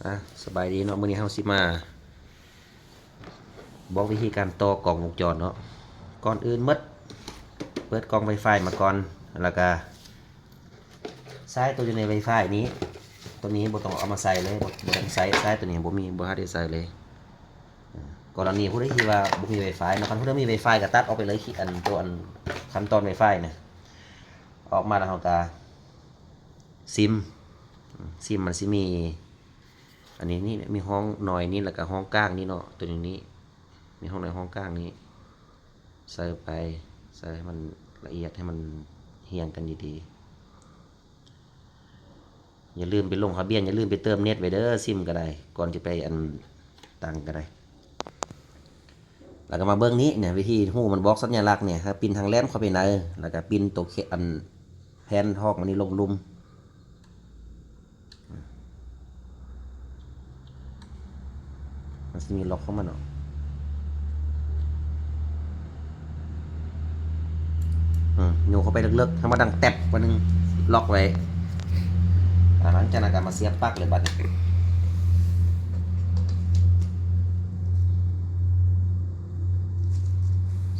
ອ່ະ ສະບາຍດີເນາະ, ມື້ນີ້ເຮົາຊິມາບອກວິທີການຕໍ່ກ້ອງວົງຈອນເນາະ. ກ່ອນອື່ນໝົດ ເປີດກ້ອງໄວຟາຍມາກ່ອນ ແລ້ວກະສາຍໂຕຢູ່ໃນໄວຟາຍນີ້ ໂຕນີ້ບໍ່ຕ້ອງເອົາມາໃສ່ເລີຍ, ບໍ່ ບໍ່ຕ້ອງໃສ່, ສາຍໂຕນີ້ບໍ່ມີ, ບໍ່ທັນໄດ້ໃສ່ເລີຍ. ອາ ກໍລະນີຜູ້ໃດທີ່ວ່າບໍ່ມີໄວຟາຍເນາະ, ຄັນຜູ້ໃດມີໄວຟາຍກໍຕັດອອກໄປເລີຍ ອັນ ໂຕ ອັນ ຂັ້ນຕອນໄວຟາຍນະ. ອອກມາແລ້ວເຮົາກະຊິມ ຊິມມັນຊິມີ ອັນນີ້ນີ້ ມີຫ້ອງນ້ອຍນີ້ ແລ້ວກະຫ້ອງກາງນີ້ເນາະ, ໂຕນີ້ນີ້ ມີຫ້ອງນ້ອຍຫ້ອງກາງນີ້ ໃສ່ໄປ ໃສ່ໃຫ້ມັນລະອຽດ ໃຫ້ມັນຮຽງກັນດີໆ. ຢ່າລືມໄປລົງທະບຽນ, ຢ່າລືມໄປເຕີມເນັດໄວ້ເດີ, ຊິມກໍໄດ້ ກ່ອນຈະໄປອັນຕັ້ງກໍໄດ້. ແລ້ວກໍມາເບິ່ງນີ້ນະ ວິທີຮູ້ມັນບອກສັນຍາລັກນີ້ ໃຫ້ປິ່ນທາງແຫຼມເຂົ້າໄປໃນ ແລ້ວກໍປິ່ນໂຕເຄ ອັນແຜ່ນທອກມັນນີ້ລົງລຸ່ມ. ມັນຊິມີລັອກຂອງມັນເນາະ. ອືມ ໂຍກເຂົ້າໄປເລິກໆ ໃຫ້ມັນດັງແຕັບບາດໜຶ່ງ ລັອກໄວ້. ອາ ຫຼັງຈາກນັ້ນກໍມາສຽບປັກເລີຍບາດນີ້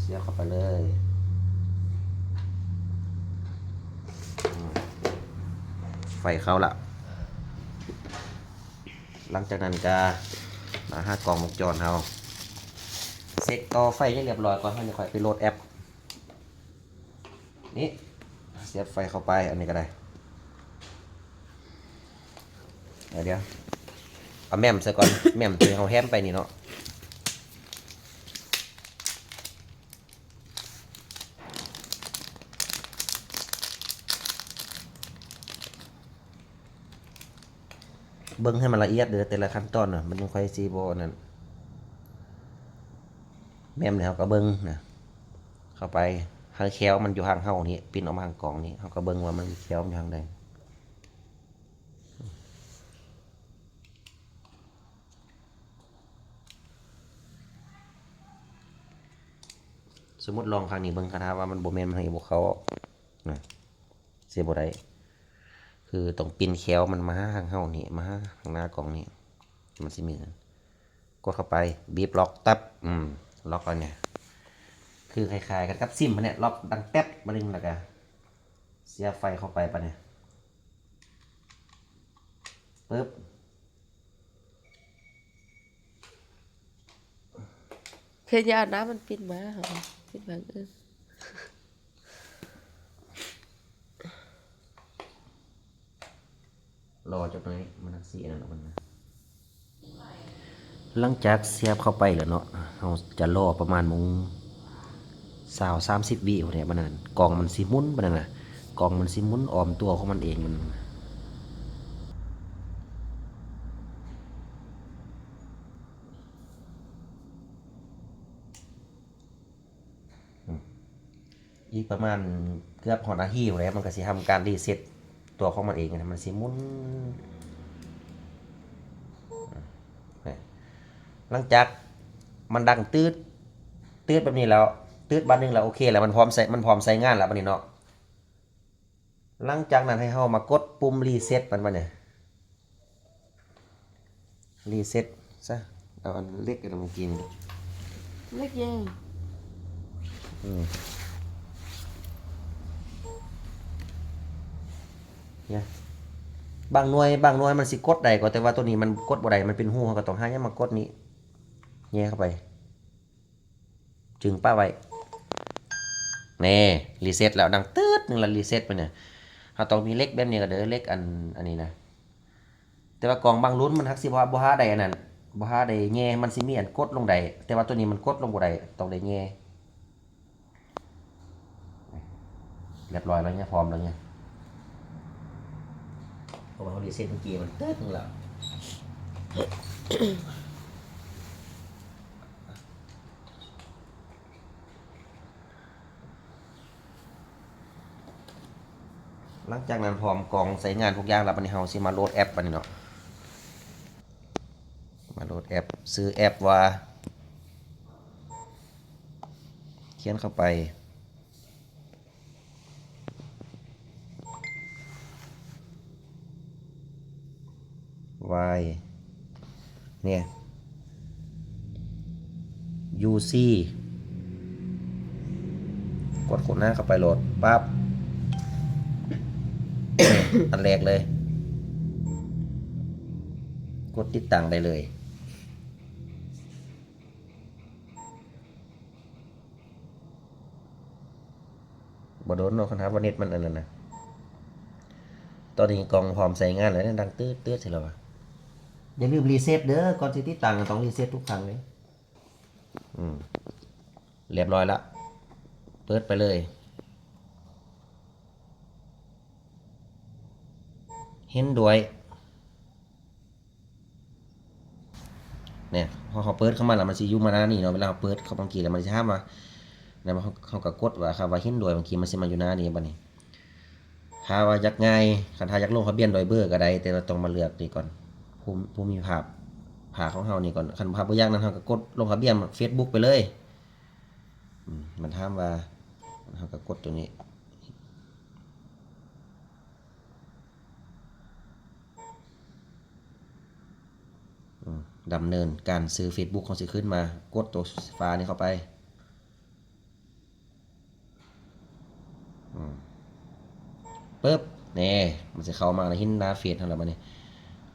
ສຽບເຂົ້າໄປເລີຍ. ອືມ ໄຟເຂົ້າລະ. ຫຼັງຈາກນັ້ນກະມາຫາກ້ອງວົງຈອນເຮົາ ເຊັກຕໍ່ໄຟໃຫ້ຮຽບຮ້ອຍກ່ອນ ເຮົາຈະຄ່ອຍໄປໂຫຼດແອັບ. ນີ້ ສຽບໄຟເຂົ້າໄປ ອັນນີ້ກໍໄດ້. ດຽວ ເອົາແມ່ມໃສ່ກ່ອນ ແມ່ມທີ່ເຮົາແຖມໄປນີ້ເນາະ. ເບິ່ງໃຫ້ມັນລະອຽດເດີ ແຕ່ລະຂັ້ນຕອນນະ ມັນຈັ່ງຄ່ອຍຊິບໍ່ອັນນັ້ນ. ແມ່ມນີ້ເຮົາກໍເບິ່ງນະ ເຂົ້າໄປ ໃຫ້ແຄວມັນຢູ່ທາງເຮົານີ້ ປິ່ນອອກມາທາງກ້ອງນີ້ ເຮົາກໍເບິ່ງວ່າມັນແຄວມັນຢູ່ທາງໃດ. ສົມມຸດລອງຂ້າງນີ້ເບິ່ງ ຄັນຖ້າວ່າມັນບໍ່ແມ່ນ ມັນໃຫ້ບໍ່ເຂົ້ານະ ຊິບໍ່ໄດ້ ຄືຕ້ອງປິ່ນແຄວມັນມາຫາທາງເຮົານີ້ ມາຫາທາງໜ້າກ້ອງນີ້ ມັນຊິມີ ກົດເຂົ້າໄປ ບີບລັອກ ຕັບ ອືມ ລັອກແລ້ວນີ້ ຄືຄ້າຍໆກັນກັບຊິມຫັ້ນແຫຼະ ລັອກດັງແປັດບາດໜຶ່ງ ແລ້ວກະສຽບໄຟເຂົ້າໄປບາດນີ້ ປຶບ. ພະຍາຍາມນຳມັນປິ່ນມາ ເຮົາປິ່ນມາ ເອີ ລໍຈັກໜ້ອຍ ມັນໜ້າຊິອັນນັ້ນອອກມານະ. ຫຼັງຈາກສຽບເຂົ້າໄປແລ້ວເນາະ ເຮົາຈະລໍປະມານໂມງຊາວ ສາມສິບວິພຸ້ນແຫຼະ ມັນນັ້ນ ກ້ອງມັນຊິໝຸນ ມັນນັ້ນນະ ກ້ອງມັນຊິໝຸນອ້ອມຕົວຂອງມັນເອງ ມັນ ອືມ ອີກປະມານເກືອບຮອດນາທີພຸ້ນແຫຼະ ມັນກໍຊິທຳການຣີເຊັດຕົວຂອງມັນເອງນະ ມັນຊິໝຸນ. ອືມ ຫຼັງຈາກມັນດັງຕືດ ຕືດແບບນີ້ແລ້ວ ຕືດບາດໜຶ່ງແລ້ວ ໂອເຄແລ້ວ ມັນພ້ອມໃຊ້ ມັນພ້ອມໃຊ້ງານແລ້ວບາດນີ້ເນາະ. ຫຼັງຈາກນັ້ນໃຫ້ເຮົາມາກົດປຸ່ມຣີເຊັດມັນບາດນີ້ ຣີເຊັດຊະ ເອົາອັນເຫຼັກອັນເມື່ອກີ້ນີ້ ເຫຼັກຫຍັງ? ອືມ ນະ ບາງໜ່ວຍ ບາງໜ່ວຍມັນຊິກົດໄດ້ກໍ ແຕ່ວ່າໂຕນີ້ມັນກົດບໍ່ໄດ້ ມັນເປັນຮູ ເຮົາກໍຕ້ອງຫາຫຍັງມາກົດນີ້ ແຫຍ່ເຂົ້າໄປ. ຈຶ່ງປະໄວ້ ແນ່ ຣີເຊັດແລ້ວ ດັງຕຶດໜຶ່ງແລ້ວ ຣີເຊັດໄປນີ້ ເຮົາຕ້ອງມີເຫຼັກແບບນີ້ກໍເດີ ເຫຼັກອັນ ອັນນີ້ນະ ແຕ່ວ່າກ້ອງບາງລຸ້ນມັນຮັກຊິບໍ່ ບໍ່ຫາໄດ້ອັນນັ້ນ ບໍ່ຫາໄດ້ແຫຍ່ ມັນຊິມີອັນກົດລົງໄດ້ ແຕ່ວ່າໂຕນີ້ມັນກົດລົງບໍ່ໄດ້ ຕ້ອງໄດ້ແຫຍ່. ຮຽບຮ້ອຍແລ້ວເນຍ ພ້ອມແລ້ວເນຍ ເພາະວ່າເຮົາຣີເຊັດເມື່ອກີ້ມັນຕຶດໜຶ່ງແລ້ວ. ຫຼັງຈາກນັ້ນພ້ອມກ້ອງໃຊ້ງານທຸກຢ່າງແລ້ວ ບາດນີ້ເຮົາຊິມາໂຫຼດແອັບບາດນີ້ເນາະ ມາໂຫຼດແອັບ ຊື່ແອັບວ່າ ຂຽນເຂົ້າໄປ ວາຍ ນີ້ ຢູຊີ ກົດໂຄດນາເຂົ້າໄປໂລດ ປັບ ອັນແລກເລີຍ ກົດຕິດຕັ້ງໄດ້ເລີຍ. ບໍ່ດົນດອກ ຄັນຫາວ່າເນັດມັນອັນນັ້ນນະ. ຕອນນີ້ກ້ອງພ້ອມໃຊ້ງານແລ້ວນະ ດັງຕື້ດໆໃສ່ແລ້ວວະ. ຢ່າລືມຣີເຊັດເດີ ກ່ອນຊິຕິດຕັ້ງຕ້ອງຣີເຊັດທຸກຄັ້ງເດ້. ອືມ ລຽບຮ້ອຍລະ ເປີດໄປເລີຍ. ເຫັນດ້ວຍ. ນີ້ ພໍເຮົາເປີດເຂົ້າມາແລ້ວ ມັນຊິຢູ່ມາໜ້ານີ້ເນາະ. ເວລາເຮົາເປີດເຂົ້າບາງທີແລ້ວ ມັນຊິຖາມວ່າ ແລ້ວເຮົາ ເຮົາກໍກົດວ່າ ຄຳວ່າເຫັນດ້ວຍ ບາງທີມັນຊິມາຢູ່ໜ້ານີ້. ບາດນີ້ ຖ້າວ່າຢາກງ່າຍ ຄັນຖ້າຢາກລົງທະບຽນດ້ວຍເບີກໍໄດ້ ແຕ່ວ່າຕ້ອງມາເລືອກນີ້ກ່ອນ ພູ ພູມີພາບພາຂອງເຮົານີ້ກ່ອນ. ຄັນຖ້າບໍ່ຢາກນັ້ນ ເຮົາກໍກົດລົງທະບຽນເຟສບຸກໄປເລີຍ. ອືມ ມັນຖາມວ່າ ເຮົາກໍກົດຕົວນີ້. ອືມ ດຳເນີນການຊື່ເຟສບຸກ ເຮົາຊິຂຶ້ນມາ ກົດຕົວຟ້ານີ້ເຂົ້າໄປ. ອືມ ປຶບ ແນ່ ມັນຊິເຂົ້າມາໃນເຫັນໜ້າເຟສເຮົາແລ້ວບາດນີ້.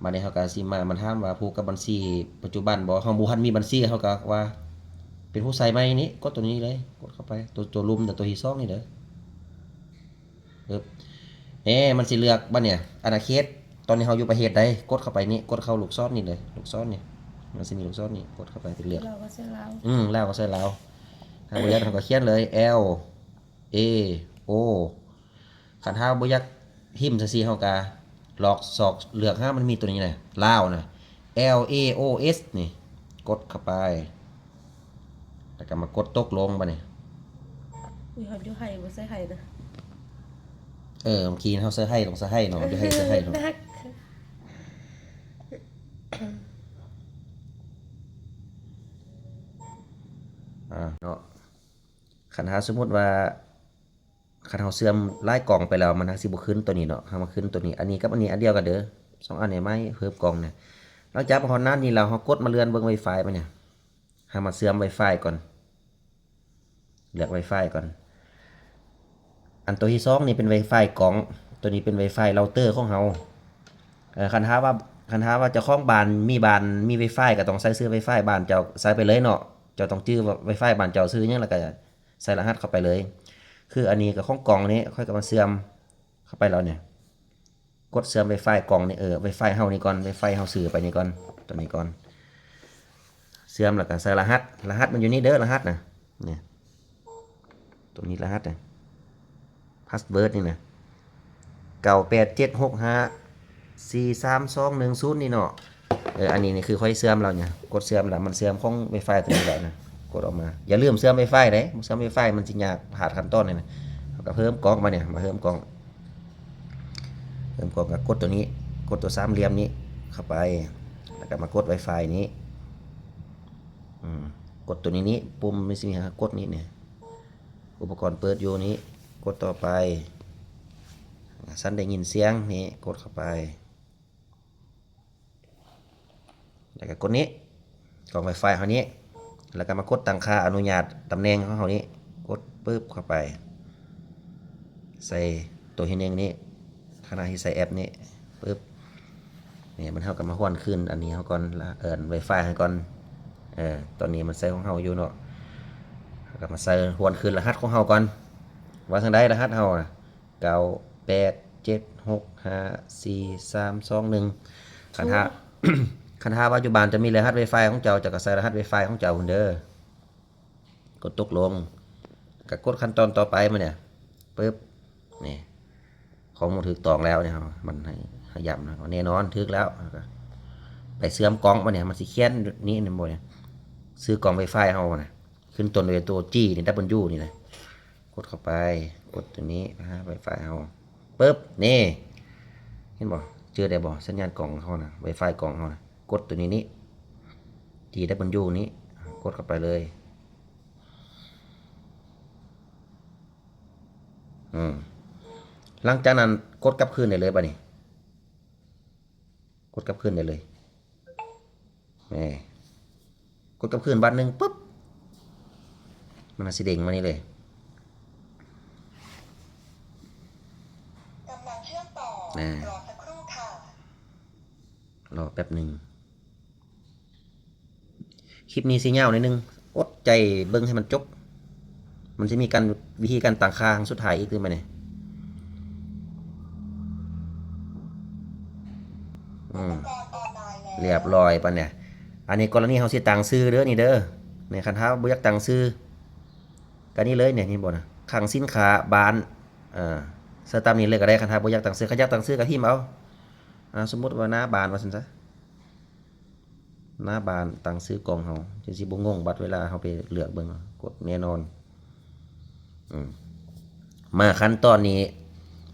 ບາດນີ້ເຮົາກໍຊິມາ ມັນຖາມວ່າຜູກກັບບັນຊີປັດຈຸບັນບໍ່? ເຮົາບໍ່ທັນມີບັນຊີ ເຮົາກໍວ່າເປັນຜູ້ໃຊ້ໃໝ່ນີ້ ກົດຕົວນີ້ເລີຍ ກົດເຂົ້າໄປ ຕົວ ຕົວລຸ່ມ ຕົວທີສອງນີ້ເດີ. ປຶບ ແນ່ ມັນຊິເລືອກບາດນີ້ ອານາເຂດ ຕອນນີ້ເຮົາຢູ່ປະເທດໃດ ກົດເຂົ້າໄປນີ້ ກົດເຂົ້າລູກສອນນີ້ເລີຍ ລູກສອນນີ້ ມັນຊິມີລູກສອນນີ້ ກົດເຂົ້າໄປເປັນເລືອກ ລາວກໍໃສ່ລາວ ອືມ ລາວກໍໃສ່ລາວ. ຖ້າບໍ່ຢາກ ເຮົາກໍຂຽນເລີຍ ແອລ ເອ ໂອ ຄັນຖ້າບໍ່ຢາກຖິ້ມຈັ່ງຊີ້ ເຮົາກໍລອກຊອກເລືອກຫາ ມັນມີຕົວນີ້ນະ ລາວນະ ແອລ ເອ ໂອ ເອສ ນີ້ ກົດເຂົ້າໄປ ແລ້ວກໍມາກົດຕົກລົງບາດນີ້. ອຸ້ຍ ເຮົາຢູ່ໄຮ່ ບໍ່ໃສ່ໄຮ່ເດີ. ເອີ ບາງທີເຮົາໃສ່ໄຮ່ ຕ້ອງໃສ່ໄຮ່ເນາະ ຢູ່ໄຮ່ໃສ່ໄຮ່ເນາະ. ອ່າ ເນາະ ຄັນຖ້າສົມມຸດວ່າ ຄັນເຮົາເຊື່ອມຫຼາຍກ້ອງໄປແລ້ວ ມັນຫາກຊິບໍ່ຂຶ້ນຕົວນີ້ເນາະ. ເຮົາມາຂຶ້ນຕົວນີ້ ອັນນີ້ກັບອັນນີ້ອັນດຽວກັນເດີ ສອງອັນນີ້ມາເພີ່ມກ້ອງນະ. ຫຼັງຈາກເຮົາຮອດໜ້ານີ້ແລ້ວ ເຮົາກົດມາເລື່ອນເບິ່ງໄວຟາຍມານີ້ ເຮົາມາເຊື່ອມໄວຟາຍກ່ອນ ເລືອກໄວຟາຍກ່ອນ. ອັນຕົວທີສອງນີ້ເປັນໄວຟາຍກ້ອງ ຕົວນີ້ເປັນໄວຟາຍເຣົາເຕີຂອງເຮົາ. ເອີ ຄັນຖ້າວ່າ ຄັນຖ້າວ່າເຈົ້າຂອງບ້ານມີ ບ້ານມີໄວຟາຍ ກໍຕ້ອງໃສ່ຊື່ໄວຟາຍບ້ານເຈົ້າ ໃສ່ໄປເລີຍເນາະ. ເຈົ້າຕ້ອງຈື່ວ່າໄວຟາຍບ້ານເຈົ້າຊື່ຫຍັງ ແລ້ວກໍ ໃສ່ລະຫັດເຂົ້າໄປເລີຍ. ຄືອັນນີ້ກໍຂອງກ້ອງນີ້ ຂ້ອຍກໍມາເຊື່ອມເຂົ້າໄປແລ້ວນີ້ ກົດເຊື່ອມໄວຟາຍກ້ອງນີ້ ເອີ ໄວຟາຍເຮົານີ້ກ່ອນ ໄວຟາຍເຮົາຊື່ໄປນີ້ກ່ອນ ຕົວນີ້ກ່ອນ ເຊື່ອມແລ້ວກໍໃສ່ລະຫັດ ລະຫັດມັນຢູ່ນີ້ເດີ ລະຫັດນະ ນີ້ ຕົວນີ້ລະຫັດນະ ພາສເວີດນີ້ນະ ເກົ້າແປດເຈັດຫົກຫ້າສີ່ສາມສອງໜຶ່ງສູນນີ້ເນາະ. ເອີ ອັນນີ້ນີ້ຄືຂ້ອຍເຊື່ອມແລ້ວນີ້ ກົດເຊື່ອມແລ້ວ ມັນເຊື່ອມຂອງໄວຟາຍຕົວນີ້ແລ້ວນະ ກົດອອກມາ. ຢ່າລືມເຊື່ອມໄວຟາຍເດ້ ບໍ່ເຊື່ອມໄວຟາຍມັນຊິຍາກ ພາດຂັ້ນຕອນນີ້ນະ. ເຮົາກໍເພີ່ມກ້ອງມານີ້ ມາເພີ່ມກ້ອງ ເພີ່ມກ້ອງກໍກົດຕົວນີ້ ກົດຕົວສາມຫຼ່ຽມນີ້ເຂົ້າໄປ ແລ້ວກໍມາກົດໄວຟາຍນີ້ ອືມ ກົດຕົວນີ້ນີ້ ປຸ່ມມີສິ່ງໃຫ້ເຮົາກົດນີ້ນີ້ ອຸປະກອນເປີດຢູ່ນີ້ ກົດຕໍ່ໄປ ສັນໄດ້ຍິນສຽງນີ້ ກົດເຂົ້າໄປ ແລ້ວກໍກົດນີ້ ກ້ອງໄວຟາຍເຮົານີ້ ແລ້ວກໍມາກົດຕັ້ງຄ່າອະນຸຍາດຕຳແໜ່ງຂອງເຮົານີ້ ກົດປຶບເຂົ້າໄປ ໃສ່ໂຕທີໜຶ່ງນີ້ ຂະນະທີ່ໃສ່ແອັບນີ້ ປຶບ ນີ້ມັນ ເຮົາກໍມາຮວນຄືນອັນນີ້ເຮົາກ່ອນ ລະ ເອີ້ນໄວຟາຍເຮົາກ່ອນ. ເອີ ຕອນນີ້ມັນໃຊ້ຂອງເຮົາຢູ່ເນາະ ເຮົາກໍມາໃສ່ ຮວນຄືນລະຫັດຂອງເຮົາກ່ອນ ວ່າຈັ່ງໃດລະຫັດເຮົານະ ເກົ້າແປດເຈັດຫົກຫ້າສີ່ສາມສອງໜຶ່ງ. ຄັນຖ້າ ຄັນຖ້າວ່າຢູ່ບ້ານເຈົ້າມີລະຫັດໄວຟາຍຂອງເຈົ້າ ເຈົ້າກໍໃສ່ລະຫັດໄວຟາຍຂອງເຈົ້າພຸ້ນເດີ. ກົດຕົກລົງ ກໍກົດຂັ້ນຕອນຕໍ່ໄປມານີ້ ປຶບ ນີ້ ຂໍ້ມູນຖືກຕ້ອງແລ້ວນີ້ ເຮົາ ມັນໃຫ້ ໃຫ້ຢ້ຳນະ ແນ່ນອນຖືກແລ້ວ ແລ້ວກໍໄປເຊື່ອມກ້ອງມານີ້ ມັນຊິຂຽນນີ້ ເຫັນບໍ່ນີ້ ຊື່ກ້ອງໄວຟາຍເຮົານະ ຂຶ້ນຕົ້ນດ້ວຍຕົວຈີນີ້ ດັບເບິນຢູນີ້ນະ ກົດເຂົ້າໄປ ກົດຕົວນີ້ຫາໄວຟາຍເຮົາ ປຶບ ນີ້ ເຫັນບໍ່ ຈື່ໄດ້ບໍ່ ສັນຍານກ້ອງເຮົານະ ໄວຟາຍກ້ອງເຮົານະ ກົດຕົວນີ້ນີ້ ຈີດັບເບິນຢູນີ້ ກົດເຂົ້າໄປເລີຍ. ອືມ ຫຼັງຈາກນັ້ນກົດກັບຄືນໄດ້ເລີຍບາດນີ້ ກົດກັບຄືນໄດ້ເລີຍ. ນີ້ ກົດກັບຄືນບາດໜຶ່ງປຶບ ມັນຊິເດ້ງມານີ້ເລີຍ. ກຳລັງເຊື່ອມຕໍ່ ນະ ລໍສັກຄູ້ຄ່ະ. ລໍແປັບໜຶ່ງ. ຄລິບນີ້ຊິຍາວໜ້ອຍໜຶ່ງ, ອົດໃຈເບິ່ງໃຫ້ມັນຈົບ. ມັນຊິມີການ ວິທີການຕັ້ງຄ່າຄັ້ງສຸດທ້າຍອີກຕື່ມານີ້. ອືມ ອຸປະກອນອອນລາຍແລ້ວ ລຽບຮ້ອຍປານນີ້. ອັນນີ້ກໍລະນີເຮົາຊິຕັ້ງຊື່ເດີ ນີ້ເດີ. ນີ້ ຄັນຖ້າບໍ່ຢາກຕັ້ງຊື່ ກໍນີ້ເລີຍ ນີ້ ເຫັນບໍ່ນະ? ຄັງສິນຄ້າບ້ານ ເອີ ໃສ່ຕາມນີ້ເລີຍກໍໄດ້ ຄັນຖ້າບໍ່ຢາກຕັ້ງຊື່. ຄັນຢາກຕັ້ງຊື່ກໍຖິ້ມເອົາ. ອ່າ ສົມມຸດວ່າໜ້າບ້ານວ່າຊັ້ນຊະ. ໜ້າບ້ານ ຕັ້ງຊື່ກອງເຮົາ ຈັ່ງຊິບໍ່ງົງບັດເວລາເຮົາໄປເລືອກເບິ່ງ. ກົດແນ່ນອນ. ອືມ ມາຂັ້ນຕອນນີ້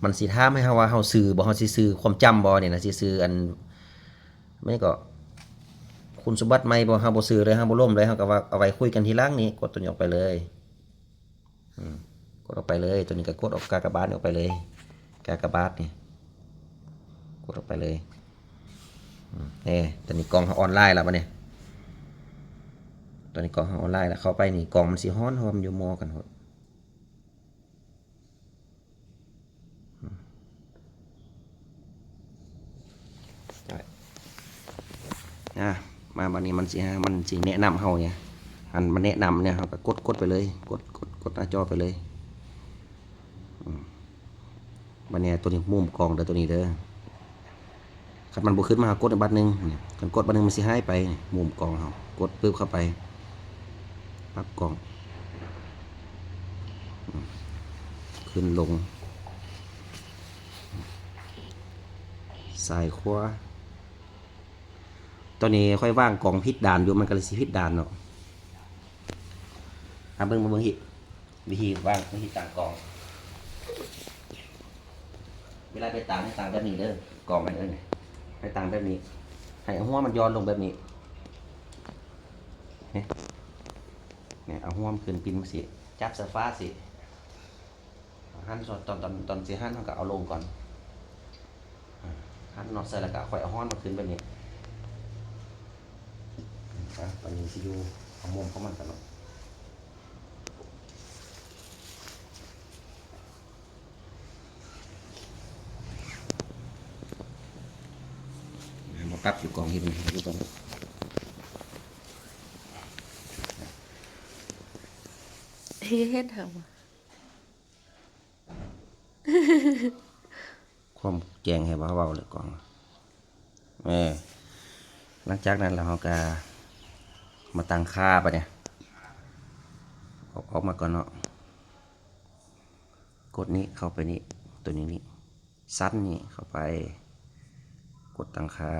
ມັນຊິຖາມໃຫ້ເຮົາວ່າເຮົາຊື່ບໍ່, ເຮົາຊິຊື່ຄວາມຈຳບໍ່ນີ້ນະ, ຊິຊື່ອັນ ແມ່ນກໍ ຄຸນສົມບັດໃໝ່ບໍ່, ເຮົາບໍ່ຊື່ເລີຍ, ເຮົາບໍ່ລົມເລີຍ, ເຮົາກໍວ່າເອົາໄວ້ຄຸຍກັນທີຫຼັງນີ້. ກົດຕົວນີ້ອອກໄປເລີຍ. ອືມ ກົດອອກໄປເລີຍ. ຕົວນີ້ກໍກົດອອກກາກະບາດນີ້ອອກໄປເລີຍ. ກາກະບາດນີ້ ກົດອອກໄປເລີຍ. ອືມ ເອີ ຕອນນີ້ກອງເຮົາອອນລາຍແລ້ວບັດນີ້. ຕອນນີ້ກອງເຮົາອອນລາຍແລ້ວ. ເຂົ້າໄປນີ້ກອງມັນຊິຮ້ອນ ເພາະວ່າມັນຢູ່ໝໍ້ກັນໂພດ. ອືມ ໄດ້ ອ່າ ມາບັດນີ້ມັນຊິ ມັນຊິແນະນຳເຮົານີ້. ອັນມັນແນະນຳນີ້ ເຮົາກໍກົດ ກົດໄປເລີຍ. ກົດ ກົດ ກົດໜ້າຈໍໄປເລີຍ. ອືມ ບັດນີ້ຕົວນີ້ມຸມກອງເດີ ຕົວນີ້ເດີ. ຄັນມັນບໍ່ຂຶ້ນມາ ເຮົາກົດໃຫ້ບາດໜຶ່ງ. ຄັນກົດບາດໜຶ່ງມັນຊິຫາຍໄປ ມຸມກອງເຮົາ. ກົດປຶບເຂົ້າໄປ ປັບກອງ ອືມ ຂຶ້ນລົງ ຊ້າຍຂວາ. ຕອນນີ້ຂ້ອຍວາງກອງຜິດດ້ານຢູ່ ມັນກໍເລີຍຊິຜິດດ້ານເນາະ. ເອົາເບິ່ງ ມາເບິ່ງ ວິທີວາງ ວິທີຕັ້ງກອງ. ເວລາໄປຕັ້ງ ໃຫ້ຕັ້ງແບບນີ້ເດີ ກອງອັນເອີ ໃຫ້ຕັ້ງແບບນີ້ ໃຫ້ເອົາຫົວມັນຢ່ອນລົງແບບນີ້. ນີ້ ນີ້ ເອົາຫົວມັນຂຶ້ນປິ່ນມາຊີ້ ຈັບໃສ່ຟ້າຊີ້. ຫັນ ຕອນ ຕອນ ຕອນຊິຫັນ ເຮົາກໍເອົາລົງກ່ອນ. ອາ ຫັນເນາະ ໃສ່ແລ້ວກໍຄ່ອຍເອົາຮ້ອນມາຂຶ້ນແບບນີ້. ອາ ປານນີ້ຊິຢູ່ ເອົາມຸມຂອງມັນກ່ອນເນາະ. ມາປັບຢູ່ກອງເຮັດນີ້ ຢູ່ຕອນນີ້ ເຮັດຫຍັງວະ? ຄວາມແຈ້ງໃຫ້ເວົ້າ ເວົ້າເລີຍກອງ. ເອີ ຫຼັງຈາກນັ້ນແລ້ວເຮົາກະມາຕັ້ງຄ່າບາດນີ້ ອອກ ອອກມາກ່ອນເນາະ. ກົດນີ້ ເຂົ້າໄປນີ້ ຕົວນີ້ນີ້ ສັ່ນນີ້ເຂົ້າໄປ ກົດຕັ້ງຄ່າ.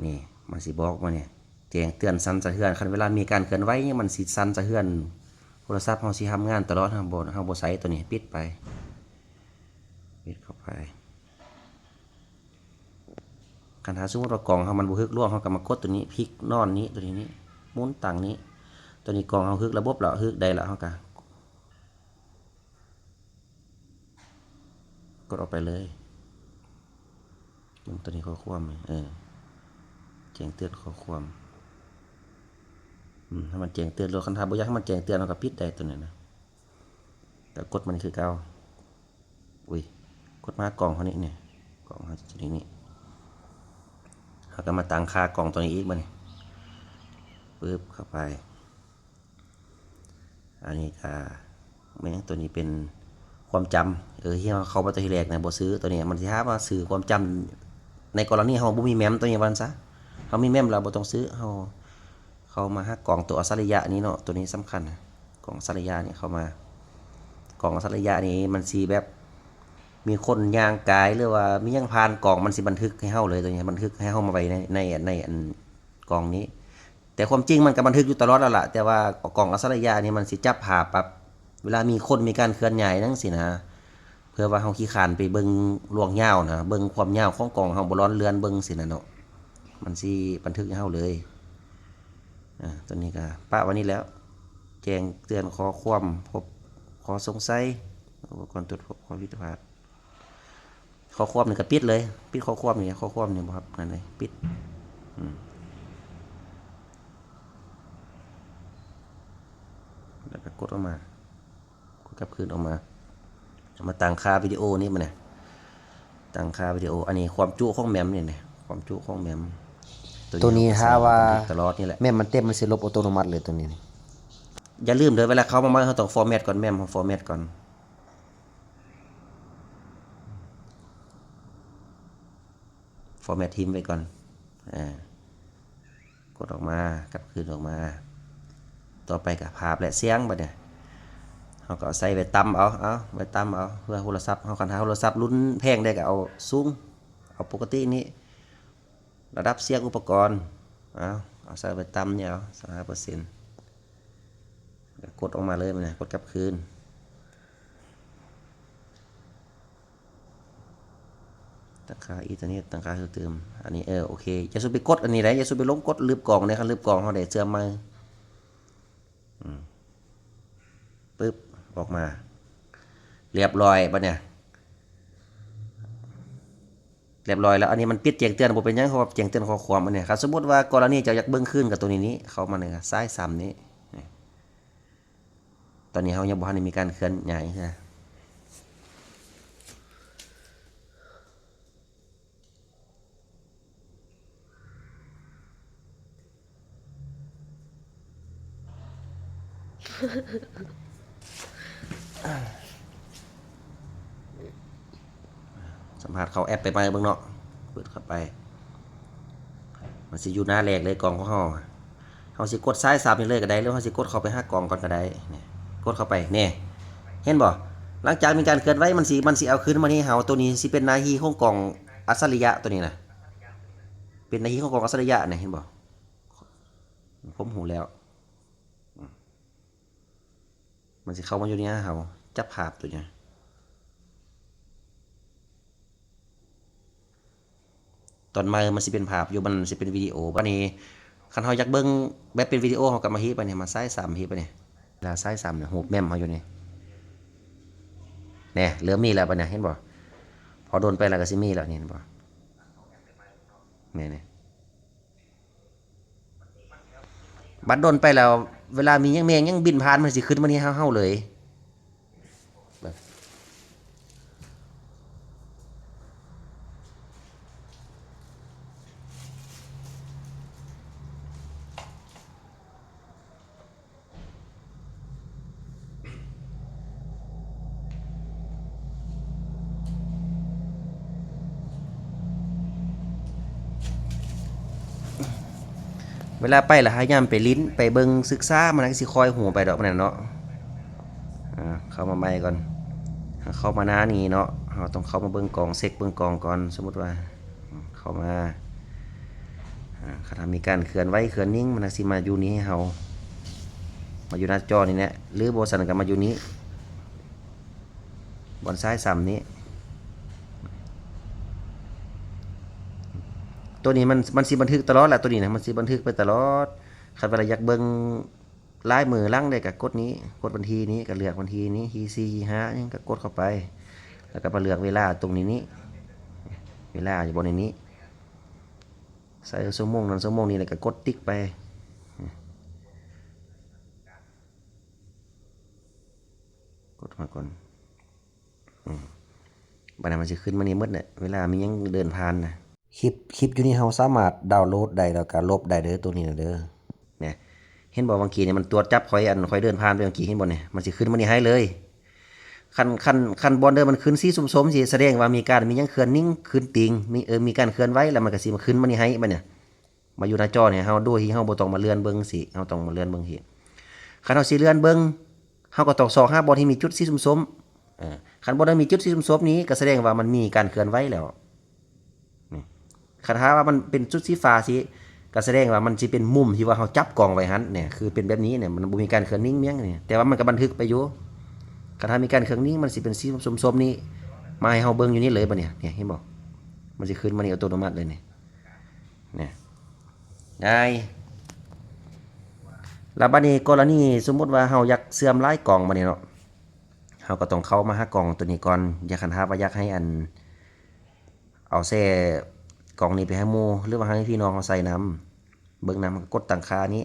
ນີ້ ມັນຊິບອກມານີ້ ແຈ້ງເຕືອນສັ່ນສະເທືອນ. ຄັນເວລາມີການເຄື່ອນໄຫວນີ້ ມັນຊິສັ່ນສະເທືອນ ໂທລະສັບເຮົາຊິທຳງານຕະຫຼອດ. ເຮົາບໍ່ ເຮົາບໍ່ໃຊ້ຕົວນີ້ ປິດໄປ ປິດເຂົ້າໄປ. ຄັນຖ້າສົມມຸດວ່າກອງເຮົາມັນບໍ່ຮຶກຫຼວງ ເຮົາກໍມາກົດຕົວນີ້ ພິກນອນນີ້ ຕົວນີ້ນີ້ ໝູນຕັ້ງນີ້. ຕົວນີ້ກອງເຮົາຮຶກລະບົບແລ້ວ ຮຶກໄດ້ແລ້ວ ເຮົາກໍ ກົດອອກໄປເລີຍ. ເບິ່ງຕົວນີ້ ຂໍ້ຄວາມນີ້ ເອີ ແຈ້ງເຕືອນຂໍ້ຄວາມ. ອືມ ໃຫ້ມັນແຈ້ງເຕືອນໂລດ. ຄັນຖ້າບໍ່ຢາກໃຫ້ມັນແຈ້ງເຕືອນ ເຮົາກໍປິດໄດ້ຕົວນີ້ນະ ກໍກົດມັນຄືເກົ່າ. ອຸ້ຍ ກົດມາກອງເຮົານີ້ ນີ້ ກອງເຮົາຈະນີ້ ນີ້ ເຮົາກໍມາຕັ້ງຄ່າກອງຕົວນີ້ອີກບາດນີ້ ປຶບ ເຂົ້າໄປ. ອັນນີ້ກະແມ່ນ ຕົວນີ້ເປັນຄວາມຈຳ ເອີ ທີ່ເຮົາເຂົ້າມາແຕ່ທີແລກນະ ບໍ່ຊື້ຕົວນີ້. ມັນຊິຖາມວ່າຊື້ຄວາມຈຳ ໃນກໍລະນີເຮົາບໍ່ມີແມມຕົວນີ້ວ່າຊັ້ນຊະ. ເຮົາມີແມມແລ້ວບໍ່ຕ້ອງຊື້. ເຮົາເຂົ້າມາຫາກອງຕົວອັດສະລິຍະນີ້ເນາະ ຕົວນີ້ສຳຄັນ. ກອງອັດສະລິຍະນີ້ເຂົ້າມາ ກອງອັດສະລິຍະນີ້ມັນຊິແບບມີຄົນຍ່າງກາຍ ຫຼືວ່າມີຫຍັງຜ່ານກອງ ມັນຊິບັນທຶກໃຫ້ເຮົາເລີຍ. ຕົວນີ້ບັນທຶກໃຫ້ເຮົາມາໄວ້ໃນ ໃນ ໃນອັນກອງນີ້. ແຕ່ຄວາມຈິງມັນກໍບັນທຶກຢູ່ຕະຫຼອດແລ້ວລະ ແຕ່ວ່າກອງອັດສະລິຍະນີ້ມັນຊິຈັບພາບແບບເວລາມີຄົນມີການເຄື່ອນຍ້າຍຈັ່ງຊີ້ນະ ເພື່ອວ່າເຮົາຂີ້ຄ້ານໄປເບິ່ງລວງຍາວນະ ເບິ່ງຄວາມຍາວຂອງກອງ ເຮົາບໍ່ລອນເລື່ອນເບິ່ງຊີ້ນະເນາະ ມັນຊິບັນທຶກໃຫ້ເຮົາເລີຍ. ອາ ຕົວນີ້ກໍປະໄວ້ນີ້ແລ້ວ ແຈ້ງເຕືອນຂໍ້ຄວາມ ພົບຂໍ້ສົງໄສ ອຸປະກອນກວດພົບຂໍ້ຜິດພາດ. ຂໍ້ຄວາມນີ້ກໍປິດເລີຍ ປິດຂໍ້ຄວາມນີ້ ຂໍ້ຄວາມນີ້ບໍ່ຮັບນັ້ນເລີຍ ປິດ. ກົດອອກມາ ກົດກັບຄືນອອກມາ ເອົາມາຕັ້ງຄ່າວິດີໂອນີ້ມານີ້ ຕັ້ງຄ່າວິດີໂອ ອັນນີ້ຄວາມຈຸຂອງແມມນີ້ ຄວາມຈຸຂອງແມມ ໂຕນີ້ຖ້າວ່າແມມມັນເຕັມ ມັນຊິລົບອັດຕະໂນມັດເລີຍໂຕນີ້. ຢ່າລືມເດີ ເວລາເຂົ້າມາໃໝ່ ເຮົາຕ້ອງຟໍແມັດກ່ອນ ແມມເຮົາຟໍແມັດກ່ອນ ຟໍແມັດຖິ້ມໄວ້ກ່ອນ ອາ ກົດອອກມາ ກັບຄືນອອກມາ ຕໍ່ໄປກໍພາບ ແລະ ສຽງ ບັດນີ້ເຮົາກໍເອົາໃສ່ໄວ້ຕ່ຳເອົາ ເອົາໄວ້ຕ່ຳເອົາ ເພື່ອໂທລະສັບເຮົາ ຄັນຖ້າໂທລະສັບລຸ້ນແພງໄດ໋ກໍເອົາສູງ ເອົາປົກກະຕິນີ້ ລະດັບສຽງອຸປະກອນ ເອົາ ເອົາໃສ່ໄວ້ຕ່ຳນີ້ເອົາ ຊາວຫ້າເປີເຊັນ ແລ້ວກົດອອກມາເລີຍ ແມ່ນ ກົດກັບຄືນ ຕັ້ງຄ່າອິນເຕີເນັດ ຕັ້ງຄ່າເພີ່ມເຕີມ ອັນນີ້ ເອີ ໂອເຄ ຢ່າສູ່ໄປກົດອັນນີ້ໄດ໋ ຢ່າສູ່ໄປລົງກົດລືບກອງເດ້ ຄັນລືບກອງເຮົາໄດ້ເຊື່ອມໃໝ່ ອືມ ປຶບ ອອກມາ ລຽບຮ້ອຍ ບັດນີ້ ລຽບຮ້ອຍແລ້ວ ອັນນີ້ມັນປິດແຈ້ງເຕືອນ ບໍ່ເປັນຫຍັງ ເພາະວ່າແຈ້ງເຕືອນຂໍ້ຄວາມ ອັນນີ້ ຄັນສົມມຸດວ່າກໍລະນີເຈົ້າຢາກເບິ່ງຄືນກໍຕົວນີ້ນີ້ ເຂົ້າມາໃນສາຍສາມນີ້ ນີ້ ຕອນນີ້ເຮົາຍັງບໍ່ທັນໄດ້ມີການເຄື່ອນຍ້າຍເທື່ອ. ສຳພາດເຂົ້າແອັບໄປໃໝ່ເບິ່ງເນາະ ເປີດເຂົ້າໄປ ມັນຊິຢູ່ໜ້າແລກເລີຍ ກ່ອງຂອງເຮົາ ເຮົາຊິກົດສາຍສາມນີ້ເລີຍກໍໄດ້ ຫຼືເຮົາຊິກົດເຂົ້າໄປຫາກ່ອງກ່ອນກໍໄດ້ ນີ້ ກົດເຂົ້າໄປ ນີ້ ເຫັນບໍ່ ຫຼັງຈາກມີການເຄື່ອນໄຫວ ມັນຊິ ມັນຊິເອົາຄືນມາໃຫ້ເຮົາ ໂຕນີ້ຊິເປັນໜ້າທີ່ຂອງກ້ອງອັດສະລິຍະ ໂຕນີ້ນະ ເປັນໜ້າທີ່ຂອງກ້ອງອັດສະລິຍະນະ ເຫັນບໍ່ ຜົມຮູ້ແລ້ວ ມັນຊິເຂົ້າມາຢູ່ໃນເຮົາ ຈັບພາບໂຕນີ້ ຕອນໃໝ່ມັນຊິເປັນພາບຢູ່ ມັນຊິເປັນວິດີໂອ ບັດນີ້ ຄັນເຮົາຢາກເບິ່ງແບບເປັນວິດີໂອ ເຮົາກໍມາຮີບໄປນີ້ ມາສາຍສາມ ຮີບໄປນີ້ ລະສາຍສາມນີ້ ຮູບແມມເຮົາຢູ່ນີ້ ແນ່ ເລີ່ມມີແລ້ວ ບັດນີ້ ເຫັນບໍ່ ພໍດົນໄປແລ້ວກໍຊິມີແລ້ວ ນີ້ ເຫັນບໍ່ ແມ່ນນີ້. ບັດດົນໄປແລ້ວ ເວລາມີຫຍັງແມງຫຍັງບິນຜ່ານ ມັນຊິຂຶ້ນມານີ້ເຮົາເລີຍ. ເວລາໄປລະພະຍາຍາມໄປຫຼິ້ນ ໄປເບິ່ງສຶກສາ ມັນກໍຊິຄ່ອຍຮູ້ໄປດອກ ມັນນະເນາະ. ອາ ເຂົ້າມາໃໝ່ກ່ອນ ເຂົ້າມາໜ້ານີ້ເນາະ ເຮົາຕ້ອງເຂົ້າມາເບິ່ງກ້ອງ ເຊັກເບິ່ງກ້ອງກ່ອນ. ສົມມຸດວ່າ ເຂົ້າມາ ອາ ຄັນຖ້າມີການເຄື່ອນໄຫວເຄື່ອນນິ່ງ ມັນກໍຊິມາຢູ່ນີ້ໃຫ້ເຮົາ ມາຢູ່ໜ້າຈໍນີ້ແຫຼະ ຫຼືບໍ່ຊັ້ນກໍມາຢູ່ນີ້ ບ່ອນຊ້າຍຊ້ຳນີ້. ໂຕນີ້ມັນ ມັນຊິບັນທຶກຕະຫຼອດລະ ໂຕນີ້ນະ ມັນຊິບັນທຶກໄປຕະຫຼອດ. ຄັນວ່າລະຢາກເບິ່ງລາຍມືຫຼັງໃດກໍກົດນີ້ ກົດວັນທີນີ້ ກໍເລືອກວັນທີນີ້ ທີສີ່ ທີຫ້າ ຫຍັງກໍກົດເຂົ້າໄປ ແລ້ວກໍມາເລືອກເວລາຕົງນີ້ນີ້ ເວລາຢູ່ບ່ອນນີ້ນີ້ ໃສ່ຊົ່ວໂມງນັ້ນຊົ່ວໂມງນີ້ ແລ້ວກໍກົດຕິກໄປ ກົດມາກ່ອນ. ອືມ ບັດນັ້ນມັນຊິຂຶ້ນມານີ້ໝົດແຫຼະ ເວລາມີຫຍັງເດີນຜ່ານນະ. ຄລິບ ຄລິບຢູ່ນີ້ເຮົາສາມາດດາວໂຫຼດໄດ້ ແລ້ວກໍລົບໄດ້ເດີ ໂຕນີ້ນະເດີ. ນະ ເຫັນບໍ່ ຫວ່າງກີ້ນີ້ມັນຕວດຈັບຂ້ອຍ ອັນ ຂ້ອຍເດີນຜ່ານໄປຫວ່າງກີ້ ເຫັນບໍ່ນີ້ ມັນຊິຂຶ້ນມານີ້ໃຫ້ເລີຍ. ຄັນ ຄັນ ຄັນບ່ອນເດີມັນຂຶ້ນສີສົ້ມໆ ຊິສະແດງວ່າມີການ ມີຫຍັງເຄື່ອນໜິງ ຂຶ້ນຕີງ ມີ ເອີ ມີການເຄື່ອນໄຫວ ແລ້ວມັນກໍຊິມາຂຶ້ນມານີ້ໃຫ້ບັດນີ້ ມາຢູ່ໜ້າຈໍນີ້ ເຮົາ ໂດຍທີ່ເຮົາບໍ່ຕ້ອງມາເລື່ອນເບິ່ງຊີ້ ເຮົາຕ້ອງມາເລື່ອນເບິ່ງຊີ້. ຄັນເຮົາຊິເລື່ອນເບິ່ງ ເຮົາກໍຕ້ອງຊອກຫາບ່ອນທີ່ມີຈຸດສີສົ້ມໆ ເອີ ຄັນບໍ່ໄດ້ມີຈຸດສີສົ້ມໆນີ້ ກໍສະແດງວ່າມັນມີການເຄື່ອນໄຫວແລ້ວນີ້. ຄັນຖ້າວ່າມັນເປັນຈຸດສີຟ້າຊີ້ ກໍສະແດງວ່າມັນຊິເປັນມຸມທີ່ວ່າເຮົາຈັບກ້ອງໄວ້ຫັ້ນນີ້ ຄືເປັນແບບນີ້ນີ້ ມັນບໍ່ມີການເຄື່ອນໜິງມຽງນີ້ ແຕ່ວ່າມັນກໍບັນທຶກໄປຢູ່. ຄັນຖ້າມີການເຄື່ອນໜິງ ມັນຊິເປັນສີສົ້ມໆນີ້ ມາໃຫ້ເຮົາເບິ່ງຢູ່ນີ້ເລີຍບັດນີ້ ນີ້ ເຫັນບໍ່ ມັນຊິຂຶ້ນມານີ້ອັດຕະໂນມັດເລີຍນີ້. ນີ້ ງ່າຍ. ແລ້ວບັດນີ້ກໍລະນີສົມມຸດວ່າເຮົາຢາກເຊື່ອມຫຼາຍກ້ອງບັດນີ້ເນາະ ເຮົາກໍຕ້ອງເຂົ້າມາຫາກ້ອງໂຕນີ້ກ່ອນ. ຢາກ ຄັນຖ້າວ່າຢາກໃຫ້ອັນ ເອົາແຊກ້ອງນີ້ໄປໃຫ້ໝູ່ ຫຼືວ່າໃຫ້ພີ່ນ້ອງເຮົາໃຊ້ນຳ ເບິ່ງນຳ ກໍກົດຕັ້ງຄ່ານີ້.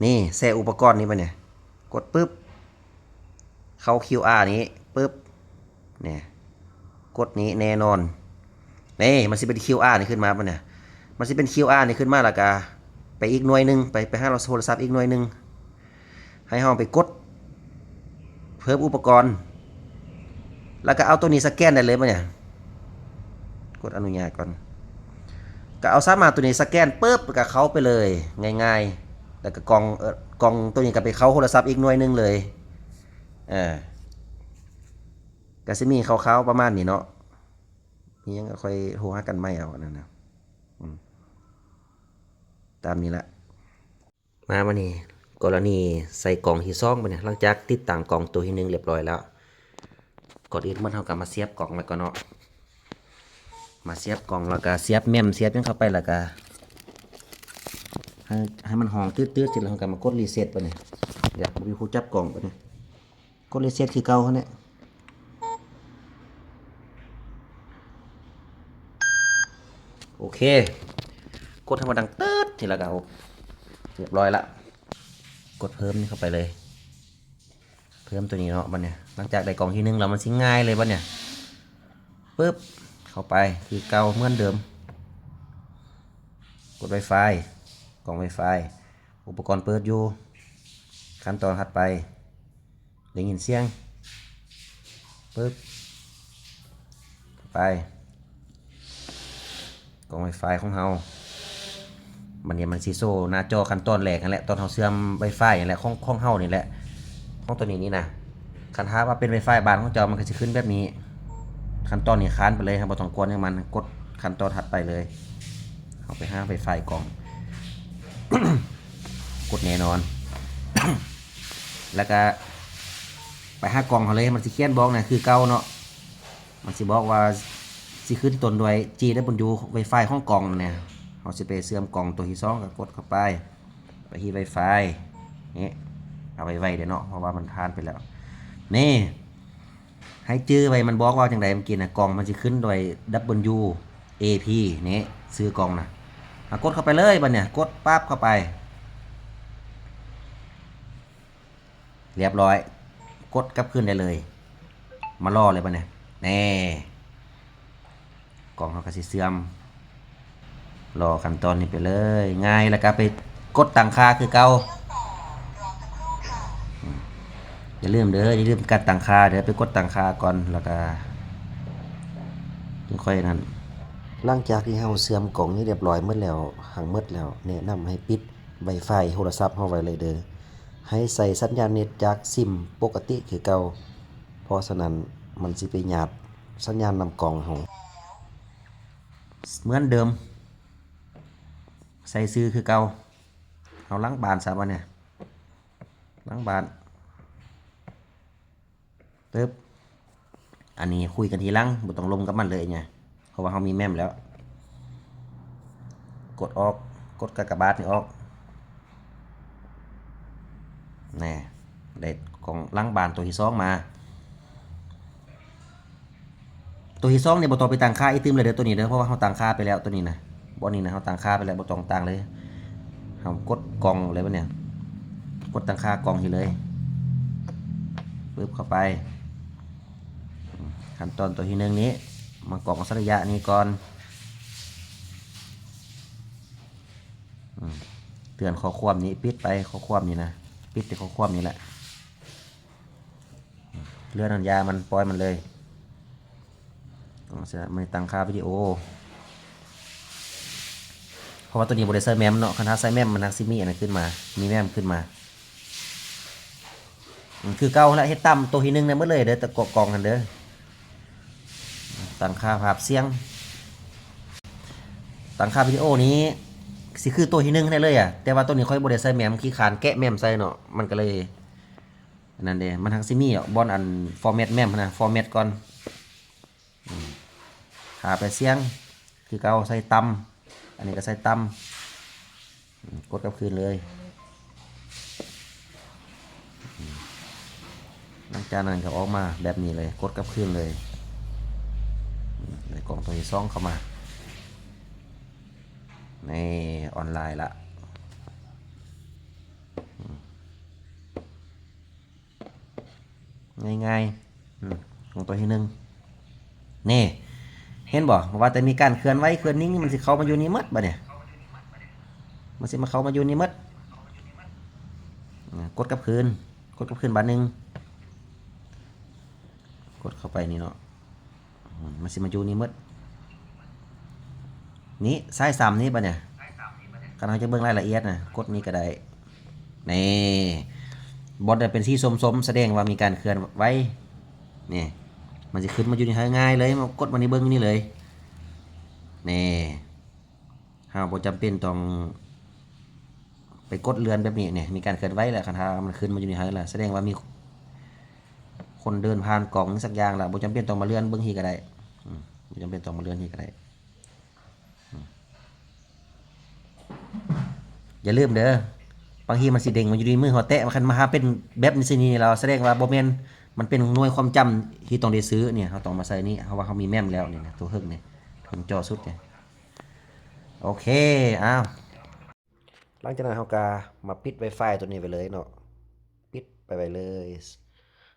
ນີ້ ແຊອຸປະກອນນີ້ບັດນີ້ ກົດປຶບ ເຂົ້າຄິວອານີ້ປຶບ ນີ້ ກົດນີ້ແນ່ນອນ. ນີ້ ມັນຊິເປັນຄິວອານີ້ຂຶ້ນມາປະນີ້ ມັນຊິເປັນຄິວອານີ້ຂຶ້ນມາ ແລ້ວກະໄປອີກໜ່ວຍໜຶ່ງ ໄປ ໄປຫາໂທລະສັບອີກໜ່ວຍໜຶ່ງ ໃຫ້ເຮົາໄປກົດເພີ່ມອຸປະກອນ ແລ້ວກະເອົາໂຕນີ້ສະແກນໄດ້ເລີຍບາດນີ້ ກົດອະນຸຍາດກ່ອນ ກະເອົາສາມາດໂຕນີ້ສະແກນປຶບ ກະເຂົ້າໄປເລີຍ ງ່າຍໆ ແລ້ວກະກ່ອງ ເອີ ກ່ອງໂຕນີ້ກະໄປເຂົ້າໂທລະສັບອີກໜ່ວຍໜຶ່ງເລີຍ. ເອີ ກະຊິມີຄ່າວໆປະມານນີ້ເນາະ ມີຫຍັງກະຄ່ອຍໂທຫາກັນໃໝ່ເອົາ ອັນນັ້ນນະ ອືມ ຕາມນີ້ລະ. ມາ ມານີ້ ກໍລະນີໃສ່ກ່ອງທີສອງບາດນີ້ ຫຼັງຈາກຕິດຕັ້ງກ່ອງໂຕທີໜຶ່ງລຽບຮ້ອຍແລ້ວ ກ່ອນອື່ນໝົດເຮົາກະມາສຽບກ່ອງໄວ້ກ່ອນເນາະ ມາສຽບກ່ອງ ແລ້ວກະສຽບແມມ ສຽບຫຍັງເຂົ້າໄປ ແລ້ວກະໃຫ້ ໃຫ້ມັນຮ້ອງຕືດໆ ແລ້ວເຮົາກະມາກົດຣີເຊັດບາດນີ້ ຢາກບໍ່ມີຜູ້ຈັບກ່ອງບາດນີ້. ກົດຣີເຊັດຄືເກົ່າຫັ້ນແຫຼະ ໂອເຄ ກົດໃຫ້ມັນດັງຕຶດ ທີລະກະ ໂອ ລຽບຮ້ອຍລະ ກົດເພີ່ມນີ້ເຂົ້າໄປເລີຍ ເພີ່ມໂຕນີ້ເນາະ ບາດນີ້ ຫຼັງຈາກໄດ້ກ່ອງທີໜຶ່ງແລ້ວ ມັນຊິງ່າຍເລີຍບາດນີ້ ປຶບ ເຂົ້າໄປຄືເກົ່າເໝືອນເດີມ ກົດໄວຟາຍ ກ່ອງໄວຟາຍ ອຸປະກອນເປີດຢູ່ ຂັ້ນຕອນຖັດໄປ ໄດ້ຍິນສຽງ ປຶບ ໄປ ກ່ອງໄວຟາຍຂອງເຮົາ ບາດນີ້ມັນຊິໂຊໜ້າຈໍຂັ້ນຕອນແລກຫັ້ນແຫຼະ ຕອນເຮົາເຊື່ອມໄວຟາຍຫັ້ນແຫຼະ ຂອງ ຂອງເຮົານີ້ແຫຼະ ຂອງໂຕນີ້ນີ້ນະ ຄັນຖ້າວ່າເປັນໄວຟາຍບ້ານຂອງເຈົ້າ ມັນກະຊິຂຶ້ນແບບນີ້ ຂັ້ນຕອນນີ້ຄ້ານໄປເລີຍ ເຮົາບໍ່ຕ້ອງກວນຫຍັງມັນ ກົດຂັ້ນຕອນຖັດໄປເລີຍ ເຮົາໄປຫາໄວຟາຍກ່ອງ ກົດແນ່ນອນ ແລ້ວກະໄປຫາກ່ອງເຮົາເລີຍ ມັນຊິຂຽນບອກນະ ຄືເກົ່າເນາະ ມັນຊິບອກວ່າຊິຂຶ້ນຕົ້ນດ້ວຍ ຈີດັບເບິນຢູ ໄວຟາຍຂອງກ່ອງນະ ເຮົາຊິໄປເຊື່ອມກ່ອງໂຕທີສອງ ກະກົດເຂົ້າໄປ ໄປທີ່ໄວຟາຍ ນີ້ ເອົາໄວໆເດ້ເນາະ ເພາະວ່າມັນຜ່ານໄປແລ້ວ ນີ້ ໃຫ້ຈື່ໄວ້ ມັນບອກວ່າຈັ່ງໃດເມື່ອກີ້ນະ ກ່ອງມັນຊິຂຶ້ນດ້ວຍ ດັບເບິນຢູ ເອ ພີ ນີ້ ຊື່ກ່ອງນະ ເຮົາກົດເຂົ້າໄປເລີຍບາດນີ້ ກົດປັບເຂົ້າໄປ ລຽບຮ້ອຍ ກົດກັບຄືນໄດ້ເລີຍ ມາລໍເລີຍບາດນີ້ ແນ່ ກ່ອງເຮົາກະຊິເຊື່ອມ ລໍຂັ້ນຕອນນີ້ໄປເລີຍ ງ່າຍ ແລ້ວກະໄປກົດຕັ້ງຄ່າຄືເກົ່າ ອືມ ຢ່າລືມເດີ ຢ່າລືມການຕັ້ງຄ່າເດີ ໄປກົດຕັ້ງຄ່າກ່ອນ ແລ້ວກະຈຶ່ງຄ່ອຍນັ້ນ ຫຼັງຈາກທີ່ເຮົາເຊື່ອມກ່ອງນີ້ລຽບຮ້ອຍໝົດແລ້ວ ທັງໝົດແລ້ວ ແນະນຳໃຫ້ປິດໄວຟາຍໂທລະສັບເຮົາໄວ້ເລີຍເດີ ໃຫ້ໃຊ້ສັນຍານເນັດຈາກຊິມປົກກະຕິຄືເກົ່າ ເພາະສະນັ້ນມັນຊິໄປຍາດສັນຍານນຳກ່ອງເຮົາ ເໝືອນເດີມ ໃສ່ຊື່ຄືເກົ່າ ເຮົາລ້າງບານຊະບາດນີ້ ລ້າງບານ ຕຶບ ອັນນີ້ຄຸຍກັນທີຫຼັງ ບໍ່ຕ້ອງລົມກັບມັນເລີຍຫຍັງ ເພາະວ່າເຮົາມີແມມແລ້ວ ກົດອອກ ກົດກາກະບາດນີ້ອອກ ແນ່ ໄດ້ກ່ອງລ້າງບານໂຕທີສອງມາ ໂຕທີສອງນີ້ບໍ່ຕ້ອງໄປຕັ້ງຄ່າອີກຕື່ມເລີຍເດີ ໂຕນີ້ເດີ ເພາະວ່າເຮົາຕັ້ງຄ່າໄປແລ້ວ ໂຕນີ້ນະ ບ່ອນນີ້ນະ ເຮົາຕັ້ງຄ່າໄປແລ້ວ ບໍ່ຕ້ອງຕັ້ງເລີຍ ເຮົາກົດກ່ອງເລີຍບາດນີ້ ກົດຕັ້ງຄ່າກ່ອງນີ້ເລີຍ ປຶບ ເຂົ້າໄປ ຂັ້ນຕອນໂຕທີໜຶ່ງນີ້ ມາກອກອັກສະລິຍະນີ້ກ່ອນ ອືມ ເຕືອນຂໍ້ຄວາມນີ້ ປິດໄປ ຂໍ້ຄວາມນີ້ນະ ປິດແຕ່ຂໍ້ຄວາມນີ້ແຫຼະ ເລື່ອນອັນຢາມັນ ປ່ອຍມັນເລີຍ ມັນຕັ້ງຄ່າວິດີໂອ ເພາະວ່າໂຕນີ້ບໍ່ໄດ້ໃສ່ແມມເນາະ ຄັນຖ້າໃສ່ແມມມັນຫາກຊິມີອັນນັ້ນຂຶ້ນມາ ມີແມມຂຶ້ນມາ ອືມ ຄືເກົ່າຫັ້ນແຫຼະ ເຮັດຕາມໂຕທີໜຶ່ງນັ້ນໝົດເລີຍເດີ ແຕ່ກອງຫັ້ນເດີ ຕັ້ງຄ່າພາບສຽງ ຕັ້ງຄ່າວິດີໂອນີ້ ຊິຄືໂຕທີໜຶ່ງຫັ້ນເລີຍອະ ແຕ່ວ່າໂຕນີ້ຂ້ອຍບໍ່ໄດ້ໃສ່ແມມ ຂີ້ຄ້ານແກະແມມໃສ່ເນາະ ມັນກະເລີຍ ອັນນັ້ນເດ້ ມັນຫາກຊິມີດອກ ບ່ອນອັນຟໍແມັດແມມຫັ້ນນະ ຟໍແມັດກ່ອນ ອືມ ພາບແຕ່ສຽງ ຄືເກົ່າ ໃສ່ຕ່ຳ ອັນນີ້ກະໃສ່ຕ່ຳ ອືມ ກົດກັບຄືນເລີຍ ອືມ ຫຼັງຈາກນັ້ນກະອອກມາແບບນີ້ເລີຍ ກົດກັບຄືນເລີຍ ອືມ ໄດ້ກ່ອງໂຕທີສອງເຂົ້າມາ ນີ້ ອອນລາຍລະ ອືມ. ງ່າຍໆ ອືມ ຂອງຕົວທີໜຶ່ງ ນີ້ ເຫັນບໍ່? ບໍ່ວ່າແຕ່ມີການເຄື່ອນໄຫວເຄື່ອນນິ່ງ ມັນຊິເຂົ້າມາຢູ່ນີ້ໝົດບາດນີ້ ມັນຊິມາເຂົ້າມາຢູ່ນີ້ໝົດ. ອາ ກົດກັບຄືນ ກົດກັບຄືນບາດໜຶ່ງ ກົດເຂົ້າໄປນີ້ເນາະ ອືມ ມັນຊິມາຢູ່ນີ້ໝົດ ນີ້ ສາຍສາມນີ້ບາດນີ້ ຄັນເຮົາຈະເບິ່ງລາຍລະອຽດນະ ກົດນີ້ກໍໄດ້ ນີ້ ບ່ອນທີ່ເປັນສີສົ້ມໆ ສະແດງວ່າມີການເຄື່ອນໄຫວ ນີ້ ມັນຊິຂຶ້ນມາຢູ່ນີ້ໃຫ້ງ່າຍເລີຍ ມາກົດມານີ້ເບິ່ງຢູ່ນີ້ເລີຍ ນີ້ ເຮົາບໍ່ຈຳເປັນຕ້ອງໄປກົດເລື່ອນແບບນີ້ ນີ້ ມີການເຄື່ອນໄຫວແລ້ວ ຄັນຖ້າມັນຂຶ້ນມາຢູ່ນີ້ໃຫ້ລະ ສະແດງວ່າມີຄົນເດີນຜ່ານກ່ອງຫຍັງສັກຢ່າງລະ ບໍ່ຈຳເປັນຕ້ອງມາເລື່ອນເບິ່ງຮີ້ກໍໄດ້ ອືມ ບໍ່ຈຳເປັນຕ້ອງມາເລື່ອນຮີ້ກໍໄດ້. ອືມ ຢ່າລືມເດີ ບາງທີມັນຊິເດ້ງມາຢູ່ໃນມືເຮົາແຕະ ຄັນມາຫາເປັນແບບນີ້ຊິນີ້ລະ ສະແດງວ່າບໍ່ແມ່ນ ມັນເປັນໜ່ວຍຄວາມຈຳທີ່ຕ້ອງໄດ້ຊື້ນີ້ ເຮົາຕ້ອງມາໃສ່ນີ້ ເຮົາວ່າເຮົາມີແມມແລ້ວນີ້ນະ ຕົວເທິງນີ້ ເທິງຈໍສຸດນີ້ ໂອເຄ ອ້າວ ຫຼັງຈາກນັ້ນເຮົາກໍມາປິດໄວຟາຍຕົວນີ້ໄວ້ເລີຍເນາະ ປິດໄປໄວ້ເລີຍ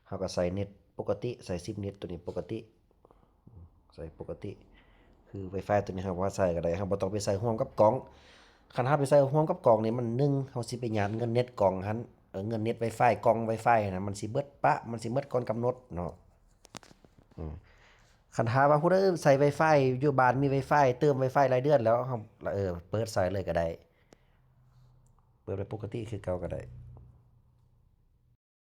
ເຮົາກໍໃສ່ເນັດປົກກະຕິ ໃສ່ສິບເນັດຕົວນີ້ປົກກະຕິ ໃສ່ປົກກະຕິ ຄືໄວຟາຍຕົວນີ້ເຮົາບໍ່ໃສ່ກໍໄດ້ ເຮົາບໍ່ຕ້ອງໄປໃສ່ຮ່ວມກັບກ້ອງ ຄັນເຮົາໄປໃສ່ຮ່ວມກັບກ້ອງນີ້ ມັນ ໜຶ່ງ ເຮົາຊິໄປຍາດເງິນເນັດກ້ອງຫັ້ນ ເອີ ເງິນເນັດໄວຟາຍ ກ້ອງໄວຟາຍຫັ້ນນະ ມັນຊິເບິດປະ ມັນຊິໝົດກ່ອນກຳນົດເນາະ ອືມ ຄັນຖ້າວ່າຜູ້ໃດໃຊ້ໄວຟາຍຢູ່ບ້ານ ມີໄວຟາຍ ເຕີມໄວຟາຍລາຍເດືອນແລ້ວ ເຮົາ ເອີ ເປີດໃຊ້ເລີຍກໍໄດ້ ເປີດແບບປົກກະຕິຄືເກົ່າກໍໄດ້.